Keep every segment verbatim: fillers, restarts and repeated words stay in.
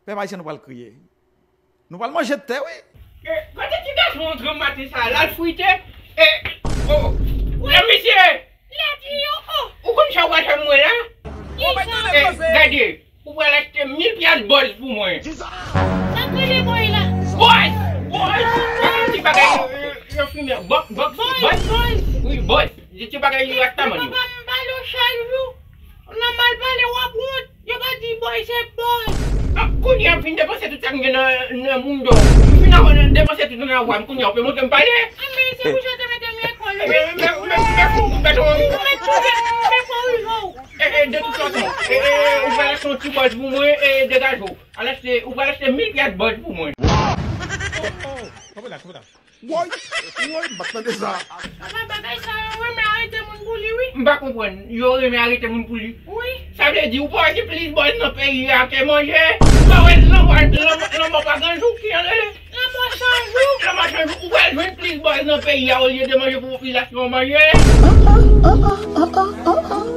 Pèp ayisyen, nou pral kriye. Nou pral manje tè, wi. E, kote ti gason antre maten sa a, l al frite? E, o, e, misye! Li a di yo, o. Ou konn sa w pral fè mwen la? Kisa? E, gade, ou pral achte mil pyas bòz pou mwen. Sa k rele bòy la? Bòz! Bòz! Ti bagay, e, e, yo fimen. Bòz, bòz, bòz. Bòz, bòz. Wi, bòz. Ti bagay yo rastaman yo. Papa m ba l yo chak jou. Nan mal pale w ap wont. Yo pa di bòy se bòz. A, kounye a m fin depanse tout sa m gen nan, nan moun do. M fin depanse tout nan wa m, kounye a ou pe montre m pale. A, men se pou sa w te mete m lekòl, wi. Men, men, men, men, fou, ou mete m. Ou mete m, men pou rive w. E, e, de tout fason, e, e, ou pral achte yon ti bòz pou mwen, e, degaje w. Al achte, ou pral achte mil pyas bòz pou mwen. Kanpe la, kanpe la. Woy, woy, m pa t tande sa. Papa, bagay sa yo renmen arete moun pou li, wi. M pa konprann. Yo renmen arete moun pou li. Wi. Sa vle di, ou pa wè gen plis bòz nan peyi a ke manje? Ou pa wè lanmò, lanmò, lanmò pa gen jou ki an rele? Lanmò san jou. Lanmò san jou. Ou pral jwenn plis bòz nan peyi a olye de manje pou popilasyon an manje.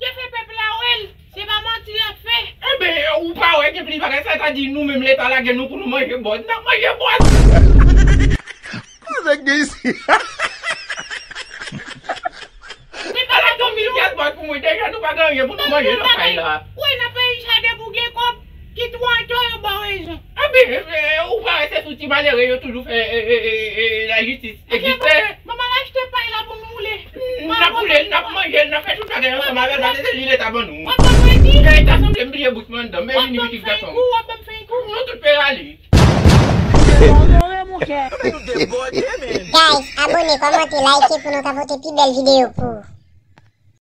Yo fè pèp la wè l. Se pa manti y ap fè. Enben, ou pa wè gen plis bagay, sa ta di nou menm Leta lage nou pou nou manje bòz. N ap manje bòz. Kote nèg gen isi? Se pa la gen mil pyas bòz pou mwen, deja nou pa gen anyen pou nou manje nan kay la. Ou wè nan peyi sa depi w gen kòb, kit ou atò yo ba w rezon. Enben, e, ou pa wè se sou ti malere yo toujou fè, e, e, e, e, lajistis egziste. Manman l achte pay la pou n woule. N ap woule l, n ap manje l, n ap fè tout bagay ansanm avè l, paske se li Leta ban nou. W ap ban mwen di? Leta sanble m bliye bout mwen anndan, men vini pitit gason. W ap ban m fè kou, w ap ban m fè kou. Nou tout pe rale. Guys, abone, kòmante, like pou nou ka pote pi bèl videyo pou ou.